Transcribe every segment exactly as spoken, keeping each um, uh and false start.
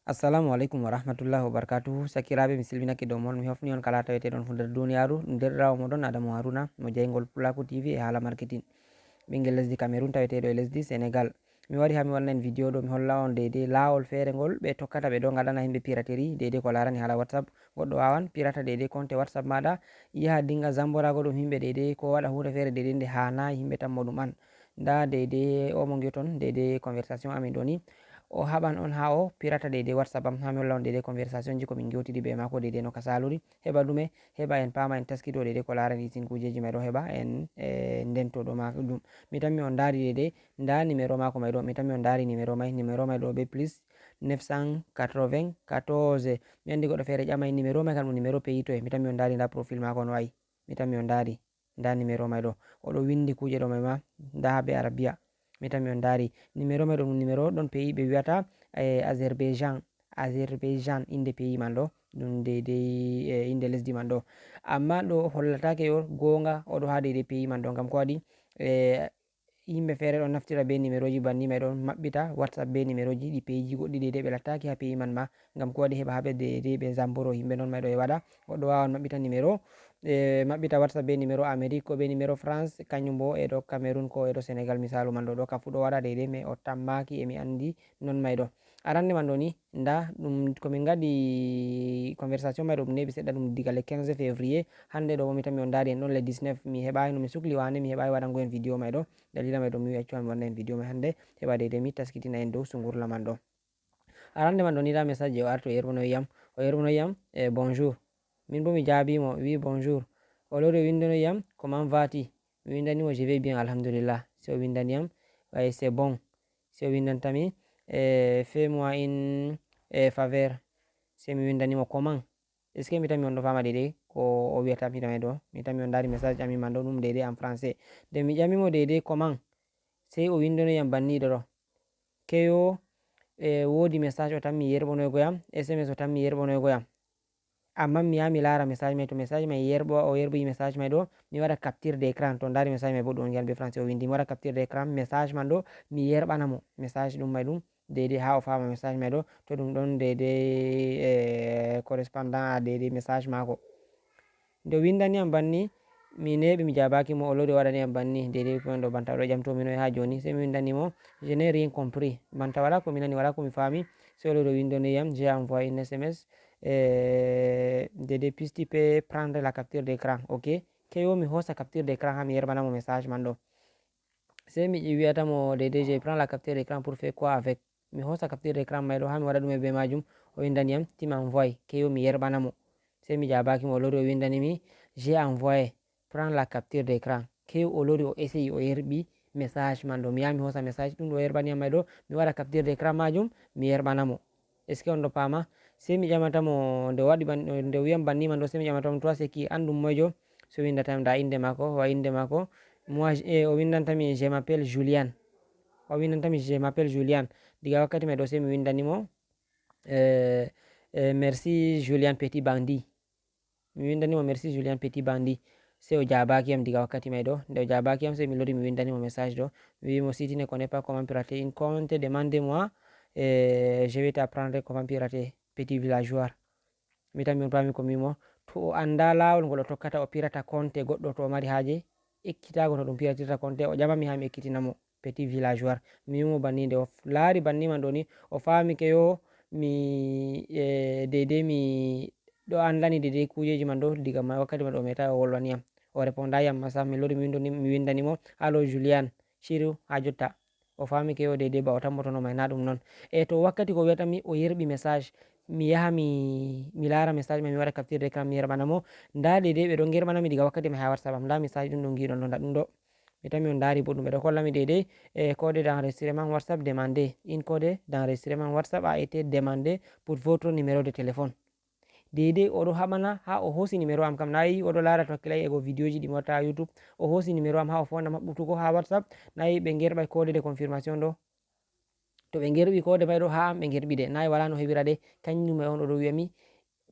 Assalamu alaikum wa rahmatullahi wa barakatuhu. Sakiraaɓe, mi silminake dow mon, mi hofni on kala taweteɗon fu nder duniyaaru. Ɗum deerɗiraawo moɗon Adamu Haruna, mo jeyngol Pulaaku T V e haala marketing. Ɓinngel lesdi Cameroun taweteeɗo e lesdi Senegal. Mi wari haa mi wanna en video ɗo, mi holla on deydey laawol feere ngol ɓe tokkata, ɓe ɗo ngaɗana himɓe piraterie deydey ko laarani haala WhatsApp. Goɗɗo waawan pirata deydey compte WhatsApp maaɗa, yaha dinga zamborago ɗum himɓe deydey ko waɗa huunde feere deydey nde haanaay himɓe tammo ɗum an. Nda deydey o mo ngi'oton deydey conversation amin ɗo ni. O haɓan on haa o pirata deydey WhatsApp am, haa mi holla on deydey conversation ji ko min ngi'otidi bee maako deydey no ka saalori. Heɓa ɗume? Heɓa en paama, en taskito deydey ko laarani isin kuujeeji may ɗo, heɓa en, eh, ndento ɗo ma ɗum. Mi tammi on ndaari deydey, nda numéro maako may ɗo. Mi tammi on ndaari numéro may, numéro may ɗo bee plus neuf cent quatre-vingt-quatorze. Mi anndi goɗɗo feere ƴamay numéro may kam ɗum numéro pays toye. Mi tammi on ndaari nda profil maako no wa'i. Mi tammi on ndaari. Nda numéro may ɗo. O ɗo winndi kuuje ɗo may ma. Nda haa bee Arabiya. Mi tammi on ndaari. Numéro may ɗo ɗum numéro ɗon pays ɓe wi'ata, eh, Azerbaijan. Azerbaijan innde pays man ɗo. Ɗum deydey, eh, innde lesdi man ɗo. Amma ɗo hollataake yo goonga o ɗo haa deydey pays man ɗo. Ngam ko waɗi, eh, yimɓe feere ɗon naftira bee numéroji banni may, ɗon maɓɓita WhatsApp bee numéroji ɗi pays ji goɗɗi deydey ɓe lattaaki haa pays man ma. Ngam ko waɗi heɓa haa ɓe deydey ɓe zamboro yimɓe non may ɗo e waɗa. Goɗɗo waawan maɓɓita numéro, eh, maɓɓita WhatsApp bee numéro Amérique ko bee numéro France, kañum bo e ɗo Cameroun ko e ɗo Senegal, misaalu man ɗo, ɗo ka fuu ɗo waɗa deydey, mais o tammaaki e mi anndi non may ɗo. Arande man ɗo ni, nda ɗum ko min ngaɗi conversation may ɗo, ɗum neeɓi seɗɗa, ɗum diga le quinze février. Hannde ɗo bo mi tammi on ndaari en ɗon le dix-neuf, mi heɓaay no mi sukli waane, mi heɓaay waɗango en video may ɗo. Dalila may ɗo mi wi'i accu mi wanna en video may hannde, heɓa deydey mi taskitina en dow sungurla man ɗo. Arande man ɗo ni, nda message o arti o yerɓonoy yam, o yerɓonoy yam, eh, bonjour. Min bo mi jaabi mo, wi bonjour. O lori o winndani yam, comment vas-tu? Mi winndani mo, je vais bien, alhamdulillah. Sey o winndani yam, eh, c'est bon. Sey o winndanta mi, eh, fais-moi une, eh, faveur. Sey mi winndani mo, comment? Est-ce que mi tammi on ɗo faama deydey ko o wi'ata mi tammi ɗo? Mi tammi on ndaari message amin man ɗo, ɗum deydey en français. Nde mi ƴami mo deydey comment, sey o winndani yam banni ɗo ɗo. Keyo, eh, woodi message o tammi yerɓonoygo yam, S M S o tammi yerɓonoygo yam. Amma mi yaha mi laara message may, to message may yerɓo, o yerɓi message may ɗo, mi waɗa capture d'écran. To ndaari message may bo ɗum on ngi'an bee français o winndi, mi waɗa capture d'écran message man ɗo, mi yerɓana mo message ɗum may ɗum deydey haa o faama message may ɗo. To ɗum ɗon deydey, eh, correspondant à deydey message maako. Nde o winndani yam banni, mi neeɓi, mi jaabaaki mo, o lori o waɗani yam banni, deydey ko ɗo banta o ɗo ƴamto mi no e haa jooni. Sey mi winndani mo, je n'ai rien compris. Banta walaa ko mi nani, walaa ko mi faami. Sey o lori o winndani yam, j'ai envoyé une S M S, eh, deydey, puisses-tu peux prendre la capture d'écran? Ok. Keyo mi hoosa capture d'écran haa mi yerɓana mo message man ɗo. Sey mi wi'ata mo, deydey, je prends la capture d'écran pour faire quoi avec? Mi hoosa capture d'écran may ɗo haa mi waɗa ɗume bee maajum? O winndani yam, tu m'envoies. Keyo mi yerɓana mo. Sey mi jaabaaki mo, o lori o winndani mi, j'ai envoyé, prends la capture d'écran. Keyo o lori o essayi o yerɓi message man ɗo. Mi yaha mi hoosa message ɗum ɗo o yerɓani yam may ɗo, mi waɗa capture d'écran maajum, mi yerɓana mo. Est-ce que on ɗo paama? Sey mi ƴamata mo, nde o waɗi ban-, nde o wi'am banni man ɗo, sey mi ƴamata mo, toi c'est qui? An ɗum moyjo? Sey o winndata yam nda innde maako, wa innde maako. Moi, je, eh, o winndanta mi, je m'appelle Julian. O winndanta mi, je m'appelle Julian. Diga wakkati may ɗo sey mi winndani mo, eh, eh, merci Julian petit bandit. Mi winndani mo, merci Julian petit bandit. Sey o jaabaaki yam diga wakkati may ɗo. Nde o jaabaaki yam, sey mi lori mi winndani mo message ɗo. Mi wi'i mo, si tu ne connais pas comment pirater une compte, demande-moi, eh, je vais t'apprendre comment pirater, petit villageois. Mi tammi on paami ko mi mo. To o annda laawol ngol o tokkata o pirata compte goɗɗo to o mari haaje ekkitaago no ɗum piratirta compte, o ƴama mi haa mi ekkitina mo, petit villageois. Mi wi'i mo banni, nde o f-, laari banni man ɗo ni, o faami keyo mi, eh, deydey mi ɗo anndani deydey kuujeeji man ɗo, diga ma-, wakkati man ɗo o meetaay o wolwani yam. O repondaay yam ma sam, mi lori mi winndani, mi winndani mo, allo Julian, shiru haa jotta. O faami keyo deydey ba o tammotono may, na ɗum non. E to wakkati ko wi'ata mi o yerɓi message, mi yaha mi, mi laara message may, mi waɗa capture d'écran, mi yerɓana mo. Nda deydey ɓe ɗon ngerɓana mi diga wakkati may haa WhatsApp am. Nda message ɗum ɗo ngi'uɗon ɗo, nda ɗum ɗo. Mi tammi on ndaari boɗɗum. Ɓe ɗo kolla mi deydey, e code d'enregistrement WhatsApp demandé. In code d'enregistrement WhatsApp a été demandé pour votre numéro de téléphone. Deydey o ɗo haɓana haa o hoosi numéro am kam. Na yi o ɗo laara to hakkilay e go videoji ɗi mi watta haa YouTube. O hoosi numéro am haa o foonda maɓɓutugo haa WhatsApp. Na yi ɓe ngerɓay code de confirmation ɗo. To ɓe ngerɓi code may ɗo haa am, ɓe ngerɓi de. Na yi walaa no heɓira de. Kanjum may on o ɗo wi'a mi,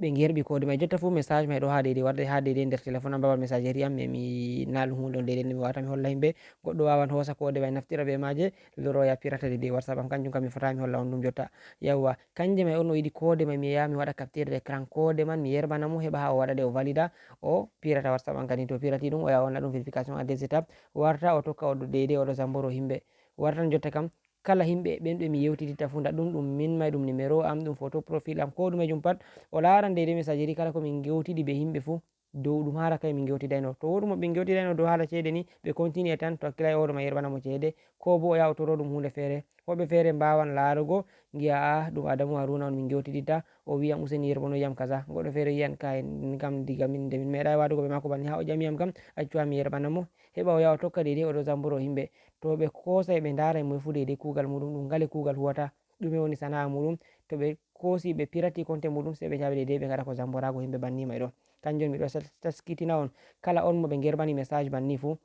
ɓe gerɓi koode may. Jotta fuu message may ɗo haa deydey warde haa deydey nder téléphone am, babal messagerie am, mi, mi na ɗum huunde on deydey nde mi waawata mi holla himɓe. Goɗɗo waawan hoosa koode may naftira bee maaje, loroya pirata deydey WhatsApp am, kanjum kam mi fotaa mi holla on ɗum jotta. Yawwa, kanje may on o yiɗi koode may mi yaha mi waɗa capture d'écran koode man mi yerɓana mo heɓa haa o waɗa ɗe o valida, o pirata WhatsApp am kadi. To pirati ɗum o yaha o wanna ɗum vérification à deux étapes, warta o tokka o ɗo deydey o ɗo zammboro himɓe. Wartan jotta kam kala himɓe ɓen ɓe mi yewtiditta fuu, nda ɗum, ɗum min may, ɗum numéro am, ɗum photo profil am, ko ɗumejum pat. O laaran deydey messagerie kala ko min ngewtidi bee himɓe fuu, dow ɗum haala kay min ngewtidayno. To woɗum mo ɓe ngewtidayno dow haala ceede ni, ɓe continue tan, to hakkilay oɗo ma yerɓana mo ceede, ko boo o yaha o toro ɗum huunde feere. Woɓɓe feere mbaawan laarugo, ngi'a, "Ah, ɗum Adamu Haruna on min ngewtiditta, o wi'am useni yerɓonoyam kaza." Goɗɗo feere wi'an, "Kay, min kam diga min nde min meeɗaay waadugo bee maako banni haa o ƴami yam kam, accu haa mi yerɓana mo." Heɓa o yaha o tokka deydey o ɗo zammboro himɓe. To ɓe koosay ɓe ndaaray moy fuu deydey kuugal muuɗum, ɗum ngale kuugal huwata, ɗume woni sana'a muuɗum. To ɓe koosi ɓe pirati konte muuɗum, sey ɓe njaha deydey ɓe ngaɗa ko zammboraago himɓe banni may ɗo. Kanjum on mi ɗo tas-, taskitina on, kala on mo ɓe ngerɓani message banni fuu.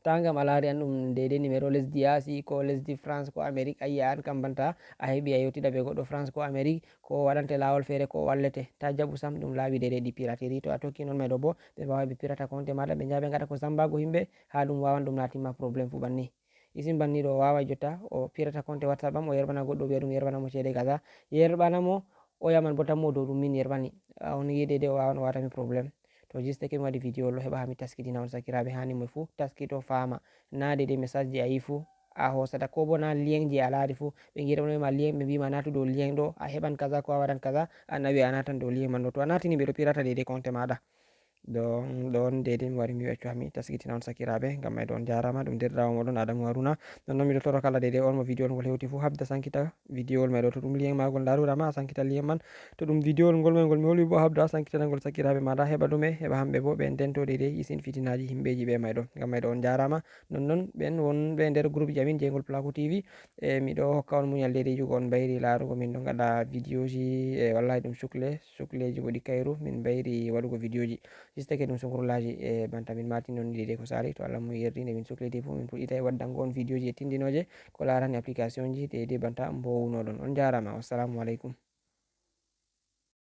Taa ngam a laari an ɗum deydey numéro lesdi Asie ko lesdi France ko Amérique, a yi'a an kam banta a heɓi a yewtida bee goɗɗo France ko Amérique, ko waɗante laawol feere ko wallete. Taa jaɓu sam, ɗum laaɓi deydey ɗi piraterie. To a tokki non may ɗo boo, ɓe mbaaway ɓe pirata konte maaɗa, ɓe njaha ɓe ngaɗa ko zammbaago himɓe, haa ɗum waawan ɗum laatin ma problème fuu banni. Isin banni ɗo o waaway jotta, o pirata konte WhatsApp am, o yerɓana goɗɗo, o wi'a ɗum yerɓana mo ceede kaza. Yerɓana mo, o yaman boo tan mo dow ɗum min yerɓani. A on yi'i deydey o waawan o waata mi problème. To juste ke mi waɗi video ɗo heɓa haa mi taskitina on sakiraaɓe, haani moy fuu taskito faama. Na deydey message je a yi'i fuu a hoosata, ko boo na lien je a laari fuu. Ɓe ngi'ata ma lien, ɓe mbi'i ma naatu dow lien ɗo, a heɓan kaza ko a waɗan kaza, an a wi'a a naatan dow lien man ɗo. To a naatini ɓe ɗo pirata deydey konte maaɗa. Ɗon, ɗon deydey mi wari mi wi'a cuwa mi taskitina on sakiraaɓe, ngam may ɗon jaaraama, ɗum deerɗiraawo mooɗon Adamu Haruna. Nonnon mi ɗo toro kala deydey on mo video ngol hewti fuu habda sankita video may ɗo. To ɗum lien maagol ndaarɗaa ma, a sankita lien man. To ɗum video ngol may ngol mi holwi boo, habda sankitana ngol sakiraaɓe maaɗa, heɓa ɗume, heɓa hamɓe boo ɓe ndento deydey isin fitinaaji himɓeeji ɓe may ɗo. Ngam may ɗo on jaaraama. Nonnon ɓen wonɓe nder groupe ji amin jey ngol Placo T V, e mi ɗo hokka on muñal deydey jugo on mbayri laarugo min ɗo ngaɗa videoji, e wallahi ɗum sukle, sukleji mboɗi kayru, min mbayri waɗugo videoji. Juste ke ɗum sukrullaji, e banta min maati non deydey ko saali, to Allah mo yerdi nde min sukliti fuu min puɗɗitay waddango on videoji e tindinooje ko laarani application ji deydey banta mbowunoɗon. On jaaraama, wassalamu aleykum.